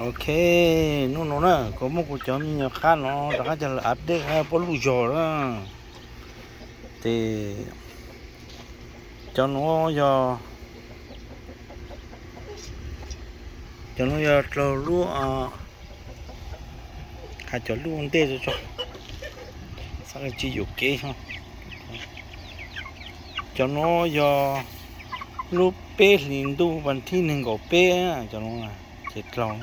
Ok, hnub no na kuv muab kuv cov me nyuam qab no rov qab coj los update hab puab luj zog na. Ces cov nuav yog, cov nuav yog dlaug lub, has cov lub ntej tso, xav tsis yuam kev. Cov nuav yog lub peb hlis ntuj vas thib neeg nkaum peb, cov nuav ces dlaug.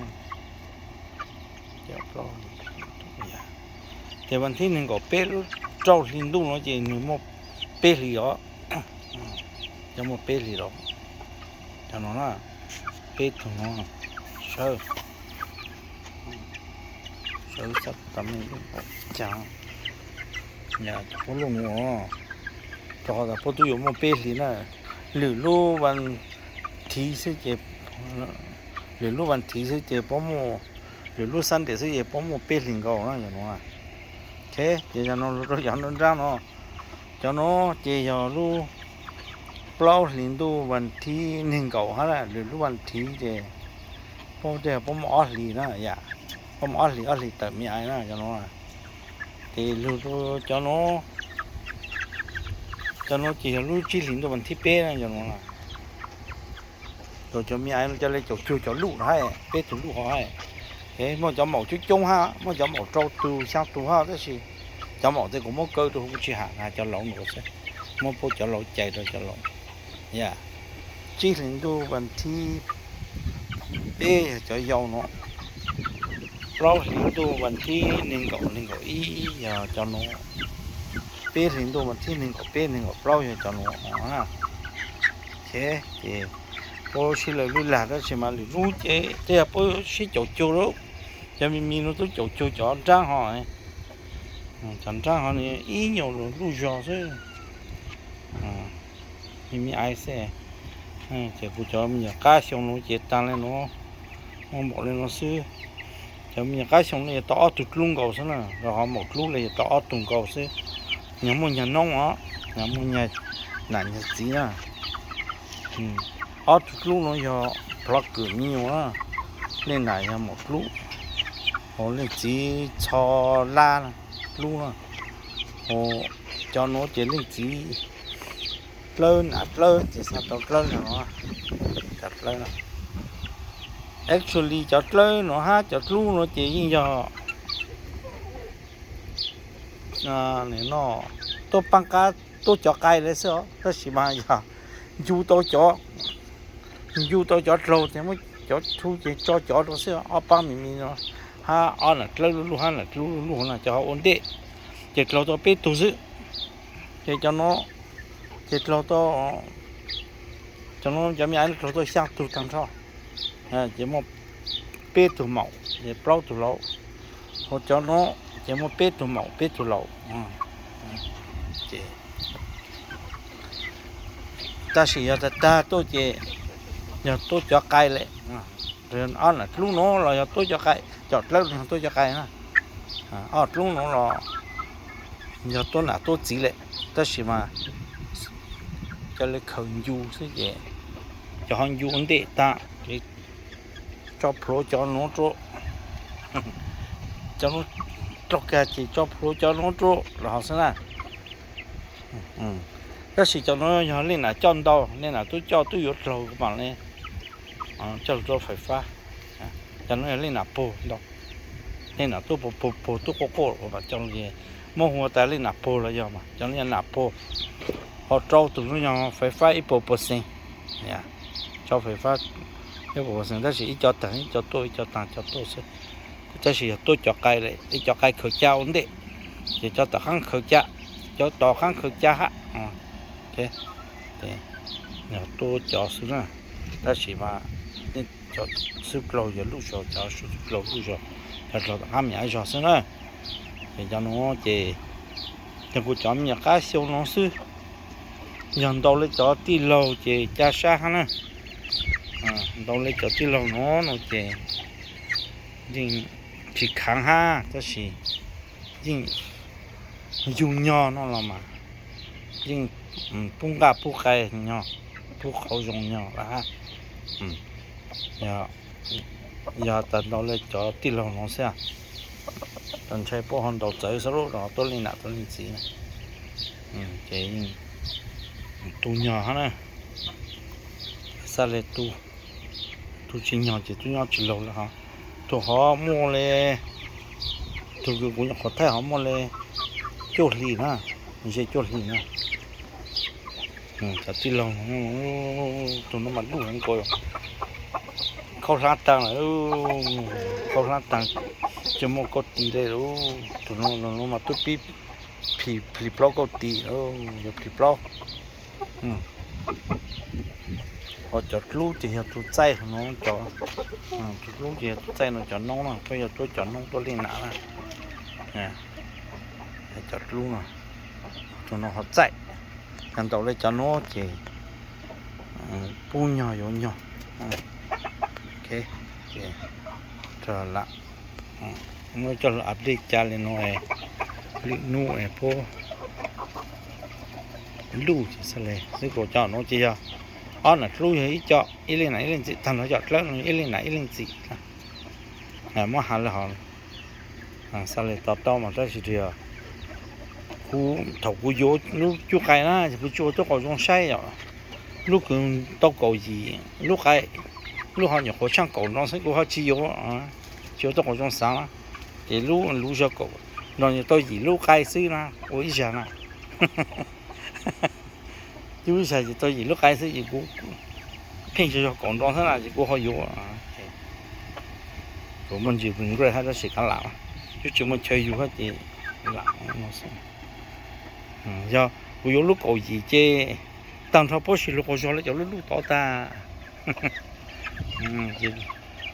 Ces vas thib neeg nkaum peb lub rau hli ntuj no ces nws muaj peb hlis os. Cov muaj peb hlis los, cov no na, peb tug no, sawv, sawv, cas, puab luj nuav, rau qhov tas puab tub yuav muaj peb hlis na. Lwm lub vas thiv xwb ces, lwm lub vas thiv xwb ces puab muaj, lwm lub Sunday xwb ces puab muaj peb hlis nkaus na, cov nuav. Ces cov no lug rau cov nraab no, cov no ces yog lub plaub hlis ntuj vas thib neeg nkaum hab, lwm lub vas thiv ces puab, puab muaj ob hlis na yom, puab muaj ob hlis, ob hlis tawm me ais na cov no. Ces lug rau cov no, cov no ces yog lub tsib hlis ntuj vas thib peb na cov no. Rau cov me ais no cov le caum cuag cov luj no hab, peb tug luj ho hab. Muaj cov maum coob coob hab, muaj cov maum rau tug xyaa tug hab, tab sis cov maum tes kuv muab kaw rau huv tsis ham, has cov laus no xwb, muab puab cov laus cais rau cov laus. Yog tsib hlis ntuj vas thib peb yog cov yau no, plaub hlis ntuj vas thib neeg nkaum, neeg nkaum ib yog cov no, peb hlis ntuj vas thib neeg nkaum peb, neeg nkaum plaub yog cov no. Ces puab sib law lub lag tab sis mas lwm lub ces tej yog puab sib caum cuag lawm, cov me me no tub caum cuag cov nraab ho. Cov nraab ho nws ib nyuag luj zog xwb, me me ais xwb. Ces kuv cov me nyuam qab xyoo no ces taag le no, muaj npaum le no xwb. Cov me nyuam qab xyoo no yog tau ob tug dlub nkaus xwb na, rau qhov maum dlub le yog tau ob tug nkaus xwb. Nyag muaj nyag noob os, nyag muaj nyag nam nyag txiv na. Ob tug dlub no yog plhov kws me nyuam na, leej nam yog maum dlub, ho leej txiv txho lab dlub na. Ho cov nuav ces leej txiv dlawb nam dlawb ces xa tau dlawb no, cov dlawb no. Actually cov dlawb no hab cov dlub no ces yeej yog no tuaj paab qab tuaj cov qai le xwb os, tab sis mas yog ncu tau cov, ncu tau cov dlaug ces muab cov thu ces tso cov rau xwb, ob paab me me no, hab ob nam dlawb luj luj hab nam dlub luj luj na, cov ho ua ntej, ces dlaug tau peb tug xwb. Ces cov no, ces dlaug tau, cov no cov me ais dlaug tau xyaa tug taag nrho, ces muaj peb tug maum ces plaub tug laus, ho cov no ces muaj peb tug maum peb tug laus. Tab sis yog tag tag tuaj ces yog tuaj cov qai le. Ob nam dlub nuav los yog tuaj cov qai, cov dlawb yog tuaj cov qai na. Ob dlub nuav los yog tuaj nam tuaj txiv le, tab sis mas cov le khaws ncu xwb ces cov ho ncu ua ntej taag, tso plhuav cov nuav rua, cov nuav dlaug kag ces tso plhuav cov nuav rua los ho xwb na. Tab sis cov nuav yog leej nam coj ntau, leej nam tub coj tub yuav dlaug mas le coj lug rua fais fab. Cov nuav yog leej nam puag ntau, leej nam tub puag puag puag tub quaj quaj mas coj lug, muab hu tas leej nam puag los yog mas cov nuav yog nam puag. Ho rau tug nuav yog fais fab ib puas percent, tso fais fab ib puas percent tab sis ib co taag ib co tuaj, ib co taag co tuaj xwb. Tab sis yog tuaj cov qai le, ib cov qai khaws ca ua ntej, ces cov tom qaab khaws ca, cov tom qaab khaws ca hab. Yog tuaj cov xwb na, tab sis mas cov xub dlaug yog luj zog, cov xub dlaug luj zog, cov dlaug tom qaab me nyuam zog xwb na. Ces cov nuav ces yog kuv cov me nyuam qab xyoo no xwb. Yog ntau le cov tij laug ces ca sab hab na. Ntau le cov tij laug no no ces yeej tsis khaav hab, tab sis yeej yug nyog no los mas yeej pub nqaj pub qai nyog, pub qauv zoo nyog lawm hab. Yog Yog tas ntaus li cov tij laug no xwb, ntshai puab ho ntaus txawv xwb lub, tuab leej nam tuab leej txiv na. Ces tu nyog hab na, xav li tu tsis nyog ces tub nyob tsis laug lawm hov. Tus hov muaj li, tus kws kuv nyuam qhuav thaij hov muaj li cuaj hlis na, ze cuaj hlis na. Cov tij laug, tus no mas luj heev nkaus, khaub hlab taag lawm, khaub hlab taag, tsis muaj kauj tis li lawm. Tus no mas twb pib plhis plaub kauj tis, yuav plhis plaub. Ho cov dlub ces yog tus txaij no, cov dlub ces yog tus txaij no, cov noob no puab yog tuab cov noob tuab leej nam na. Cov dlub no, tus no ho txaij. Yog ntaus li cov noob ces pub nyog yuav nyog. Rag lam muab coj lug update ca li no, lwm nub puab luj ces xwb kuv cov no ces yog ob nam dlub yog ib co, ib leej nam ib leej txim, taag nrho cov dlawb no ib leej nam ib leej txim. Muab has li hov, xav li to taub mas tab sis tias kuv thaum kuv yuav lub cub qai na ces kuv tsis ua tuab qaum zoo saib yom. Lub kws tau kaum yim lub qai, lub ho nyuam qhuav tshaaj kaum nroo xwb kuv ho tsis yuav, tsis ua tuab qaum zoo xaav na. Ces lub luv zog kaum nroo tau yim lub qai xwb na, ua ib zag na. Ib zag ces tau yim lub qai xwb ces kuv pheej zog kaum nroo xwb na ces kuv ho yuav. Kuv muaj ntsis regret hab tab sis kav lam, twb tsis muaj chaw yug hab ces lam no xwb. Yog kuv yuav lub kaum yim ces taag nrho puab sis lug quas zog le cov lub luj tod tag.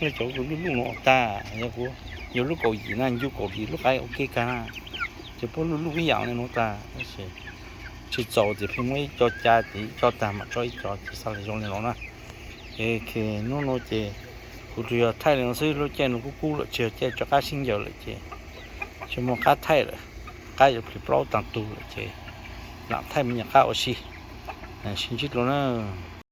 Le cov lub luj no tag, yog kuv yuav lub kaum yim na, ncu kaum yim lub qai ua ke kag na, ces puab luj luj ib yaam le nuav tag. Tab sis tsis txaus ces pheej muab ib co ca ces ib co tag mam tso ib co ces xav li zoo li no na. Es nub nuav ces kuv tsuas yog thaij li no xwb, lub caij nuav kub kub lawm tsis yog caij rov qab sib ncaws lawm ces tsis muaj qab thaij lawm, qab yuav plhis plaub taag tug lawm ces lam thaij me nyuam qab ua si. Sib ntsib dlua na.